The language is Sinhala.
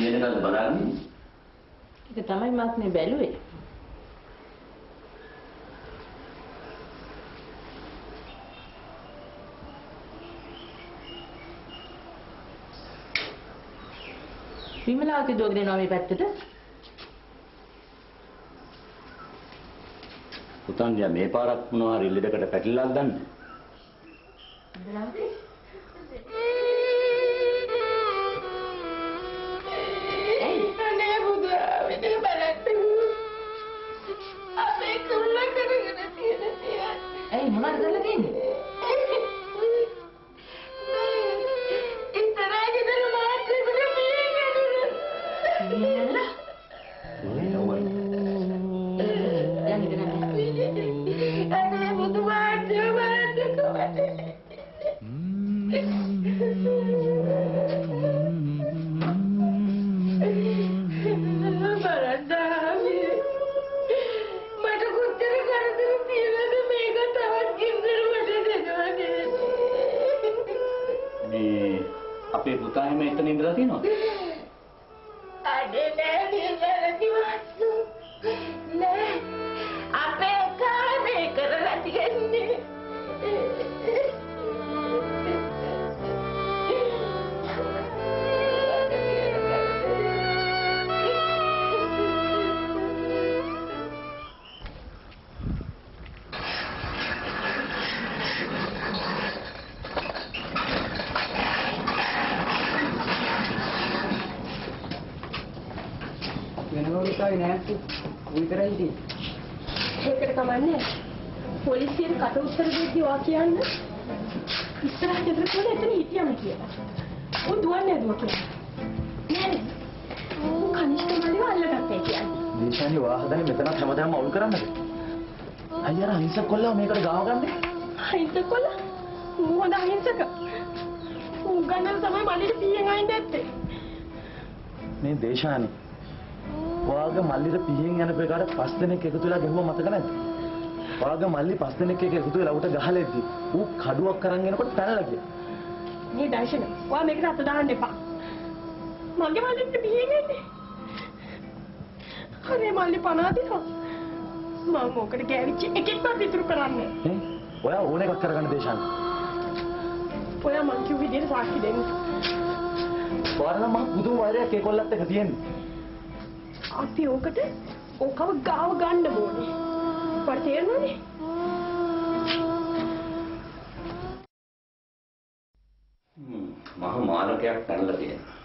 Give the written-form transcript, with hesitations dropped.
වෙනකල්ද බලාගෙන ඉන්නේ? ඒක තමයි මාත් මේ බැලුවේ. විමලාවති දුවගෙන එනවා මේ පැත්තට. පුතන්ගේ මේ පාරක් මොනවා හරි ලෙඩකට පැටලිලාද දන්නේ? විමලාවති අනේ බුදා වෙන බලන්න. අපේ කුල්ල කරගෙන තියෙන දේවල්. ඇයි මොනවද කරලා තියෙන්නේ? ඉතරා ගෙදර මාත්‍රෙකට පියෙන් ඇදුණා. පියෙන් ඇදලා? දැන් ඉතින් අනේ බුදු මාත්‍රේ බලන්න කොහොමද? බලන්න මට කොච්චර කරදර තියෙනවද මේක තවත් ගින්දර මට දෙනවා නේද? මේ අපේ පුතා එහෙම එතන ඉඳලා තියෙනවද? අනේ නෑ නිවැරදි වස්තු නෑ අපේ කාමේ කරලා තියෙන්නේ. වෙන කවුරුත් ආවේ නෑ අක්කේ. ඌ විතරයි හිටියේ. ඒකට කමන්නේ. පොලිසියට කට උත්තර දෙද්දි ඔයා කියන්න ඉස්සරහ ගෙදර කොල්ල එතන හිටියම කියලා. ඌ දුවන්නේ නැදුව කියලා. නෑ නෑ. ඌ කනිෂ්ඨ මල්ලිව අල්ලගත්තේ කියන්නේ. දේශානි ඔයා හදන්නේ මෙතනත් හැමදාම අවුල් කරන්නද? අයියා අර අහිංසක කොල්ලව මේකට ගාව ගන්නේ. අහිංසක කොල්ලා? ඌ හොඳ අහිංසක. ඌ ගන්නල තමයි මල්ලිට පීයෙන් අයින් නැත්තේ. මේ දේශානි ඔයාගේ මල්ලිට පිහින් යන පෙකාට පස් දෙනෙක් එකතු වෙලා ගැහුවා මතක නැද්ද? ඔයාගේ මල්ලි පස් දෙනෙක් එක්ක එකතු වෙලා ඌට ගහලා එද්දි ඌ කඩුවක් අරන් එනකොට පැනලා ගියා. මේ දර්ශන ඔයා මේකට අත දාන්න එපා. මගේ මල්ලිට පිහින් එන්නේ. අනේ මල්ලි පණ අදිනවා. මම ඕකට ගෑවිච්ච එකෙක්වත් ඉතුරු කරන්නේ නෑ. ඔයා ඕන එකක් කරගන්න දේශානි. ඔයා මං කිව්ව විදිහට සාක්ෂි දෙන්න. ඔයාලා නම් මහ පුදුම වෛරයක් ඒ කොල්ලත් එක්ක තියෙන්නේ. අපි ඕකට ඕකව ගාව ගන්න ඕනේ. මට තේරෙනවනේ. මහ මාරකයක් පැනලා තියෙනවා.